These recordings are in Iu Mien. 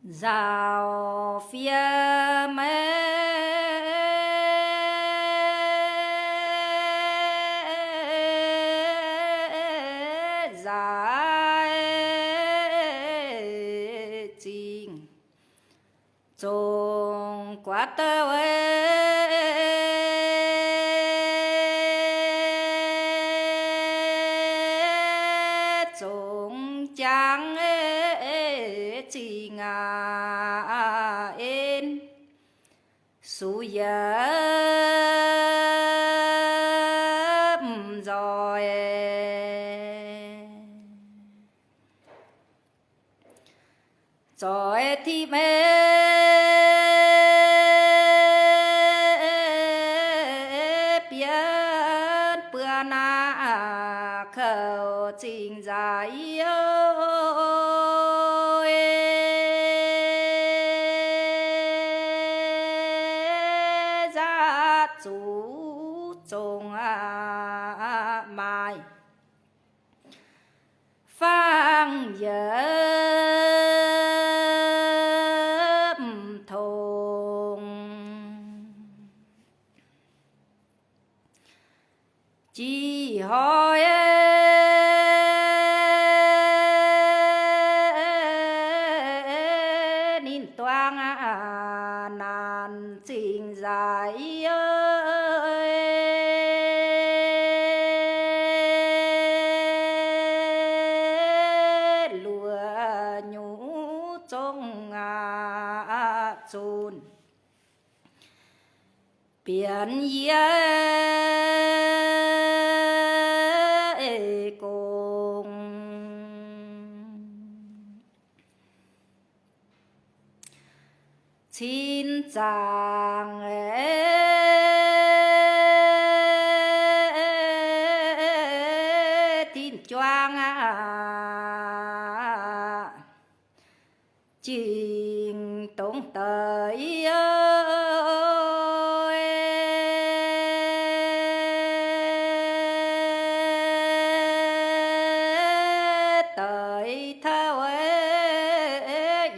nzaaux fiev maiv nzaaix zingh, zongc guaax douh zongc jangx zingh aqv en, sux yaac mv nzoih. Zoix ti maiv bienv buo naaiv kouv zingh nzaaix yie, nzaaix zuqc zongc maaih fangx yaac mv tongx. Jih hnoi ninh duangv naanc zingh nzaaix yie, luoqc nyungc zongc aqv zunh bienx yie gong. Cin zaangc tin-juang aqv, jingc dongh deix deix tauv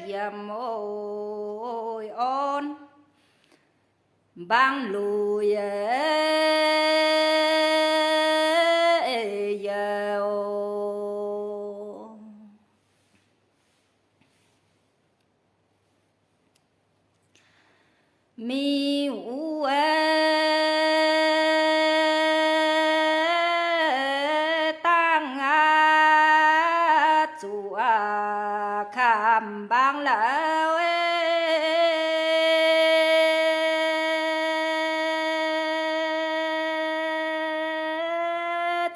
yiem oix orn mbaang luic youh. Miuc wuov dangh aqv, zuqc kamv mbaang lauh,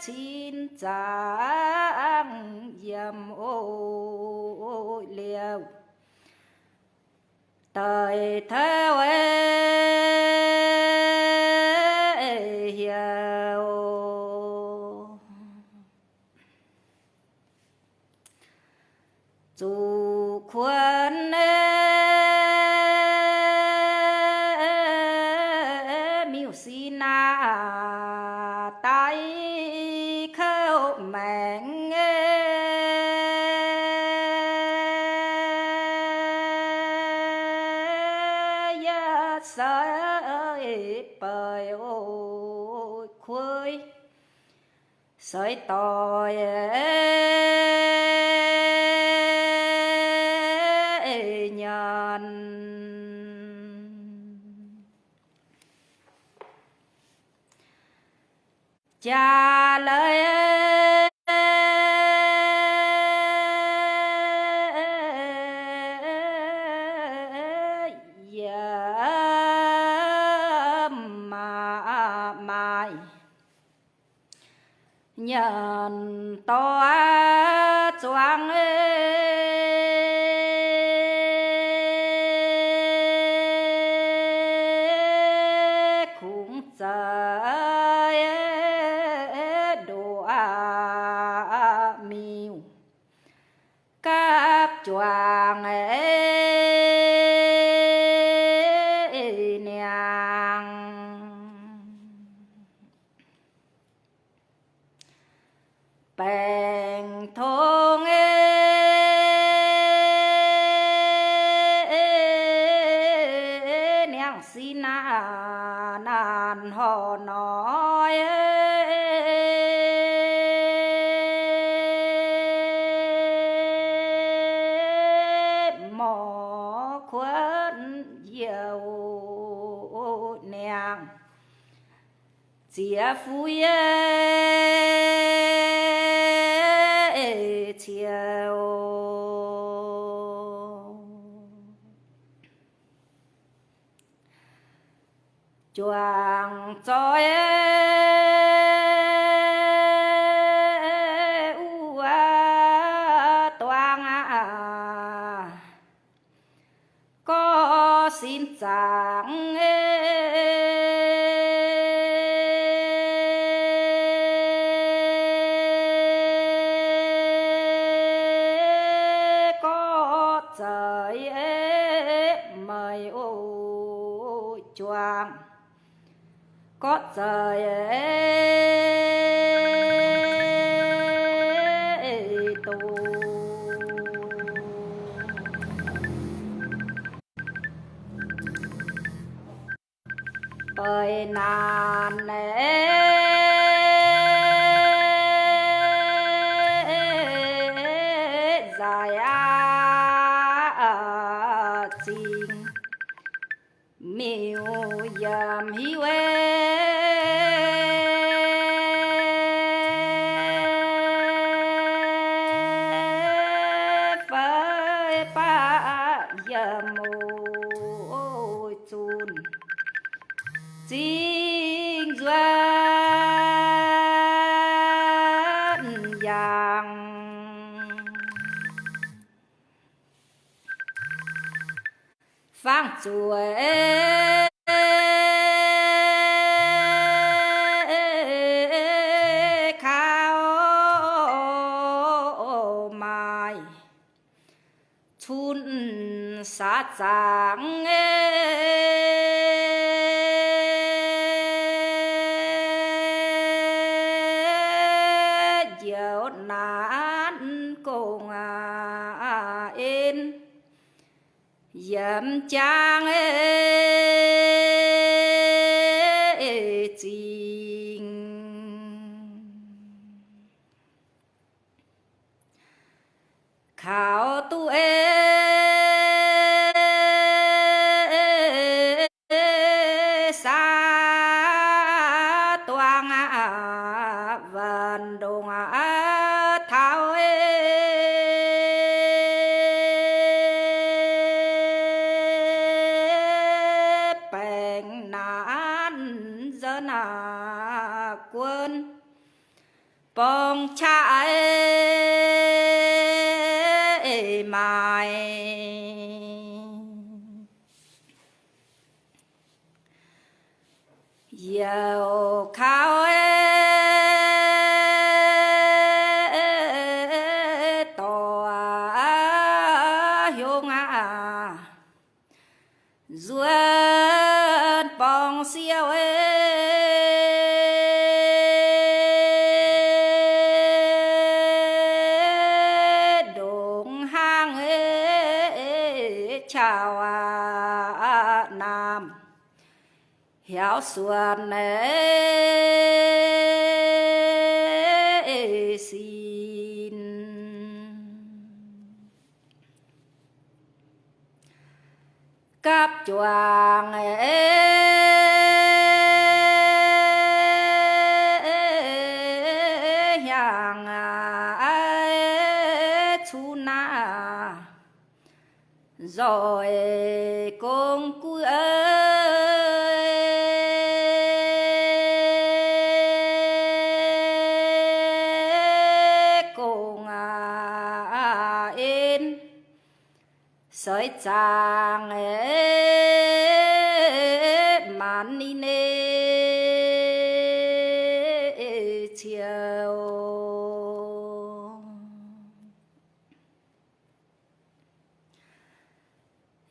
cin zaangc yiem oix liouh deix tauv heuc. Zuqc kuonx miuc-sin aqv, daaih kouv maengc, yie seix beic oix kuei, seix doix nyanc. Jaax leiz yie maaih maaih nyanc dorh zuangx, kungx zeix ndoqc miuc gapv juangc niangx. Baengc tong sin naanc horc nor, morc kuotv youh niangh ziex fuiv ciouv. Juangc zoih wuov duangv aqv, gorqv sin zaangc gorqv zeiz meih oc juangc, gorqv zeiz doz. Beic naanc nzaic aqv, zingh miuc yiem hiuv fai baav yiem mueiz zunh, zingh nzuonx yangh. Fangx zueiz kaux maaih cun saax zaangc njoux naanc gong en yiem jaang zingh. Kaux duqv ei saav duangv aqv, waanc ndongc aqv taux ei baengc naanc nzuonx aqv, guon borngz qaqv ei maaih. Youc kaux ei dorh hiuv aqv, nzuonx borngz siouv ei ndongc hnangv ei qauv aqv naamh hiaaux suonc ei sin. Gapv juangc ei hnyangx aqv, cuqv naaiv nzoih gong guv ei gong aqv en seix zaangc ei maanc ninh ei ciouv.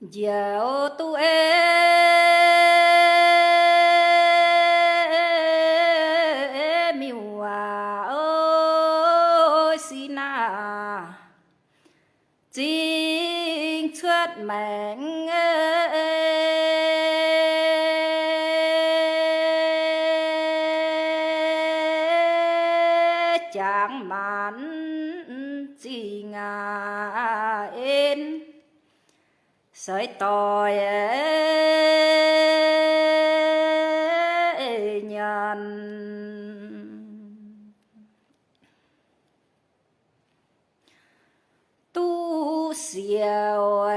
Njoux duqv ei miuc aac, ov, sin naaiv zingh cuotv maengc ei seix doix nyanc, duqv siouc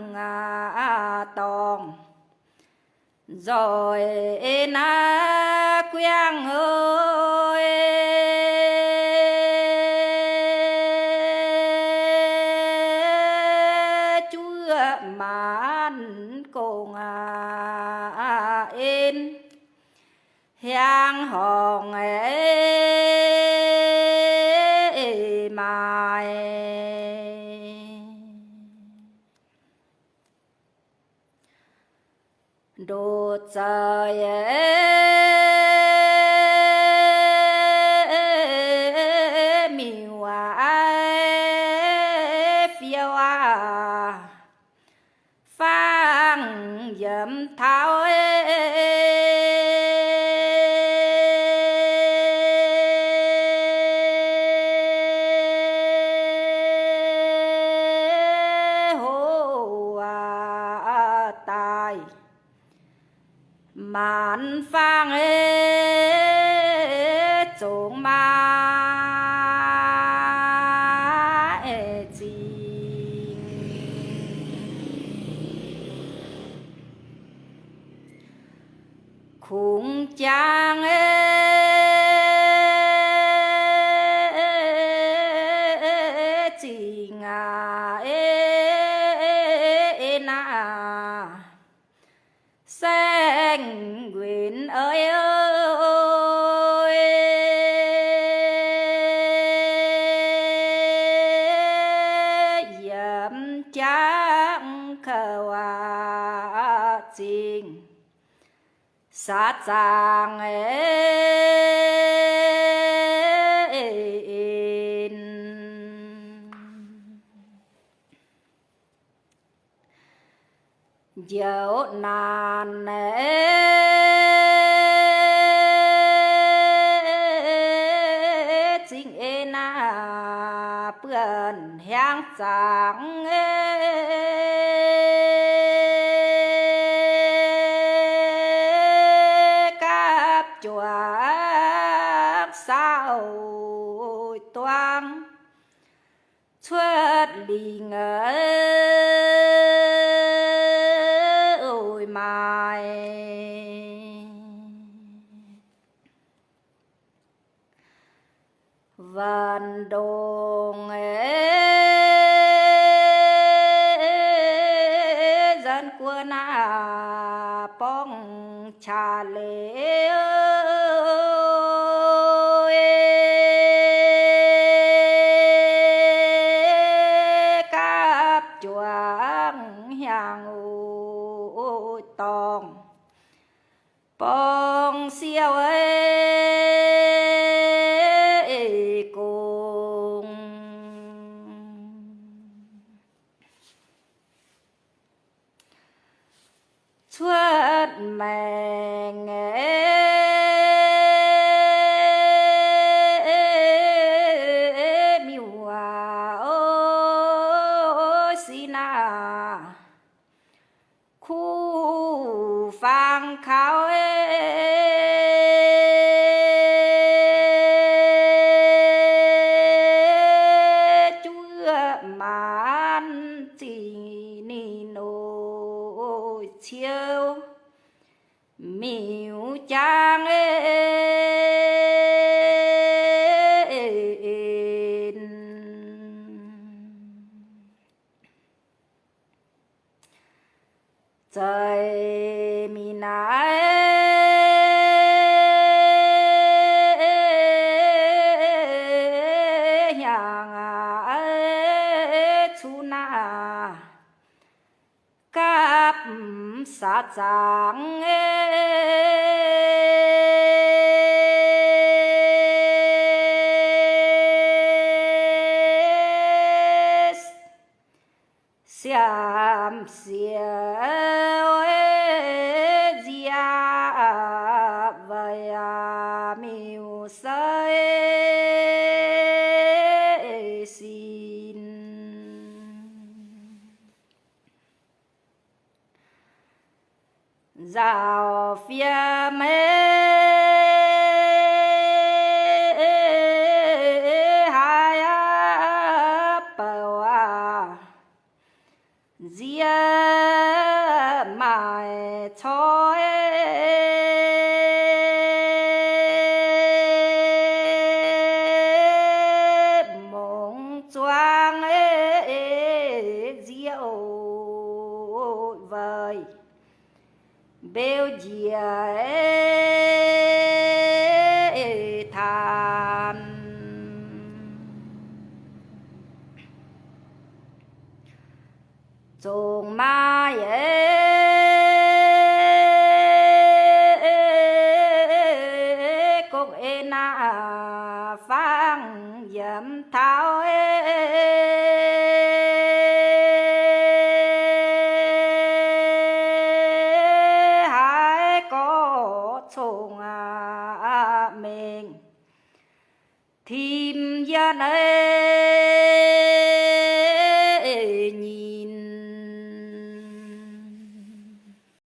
hnyangx dorngc, nzoih naaiv guiangv hoi, juov maanc gong en, hiaangx horngc maaih. Ndoqc za'eix miuc-aac fiou aac, fangx yiemx taux hoc daaih, maanc fangx zongx maaih zingh, kungx jangx zingh aqv, naaiv saeng-nquenc eix, yiemx jangv kouv aqv, zingh saax zaangc en. Njoux naanc zingh en aac, buonc hiaangx zaangc gapv juangc saauv duangv cuotv lingc oix maaih. Waanc ndongc nzanc guoqv naaiv borngz qaqv leiz, gapv juangc hnyangx oix dorngc, borngz siouc gong. Cuotv maengc miuc-aac sic naaiv, kuv fangx kaux juov maanc zingh ninh oix ciouv miuc-jangv en. Zeiz mingh naaiv hnyangx aqv, cuqv naaiv gapv saax zaangc siamv siouc nziaauc weic miuc-sei. nzauh fiem haaix bouc aac, nziex maaic coi mungz zuangx nziex weic mbeu njiec taanx. Zongc maaih gong ei naaiv fangx yiem taux haaix gorx cong mengh tim yie naaiv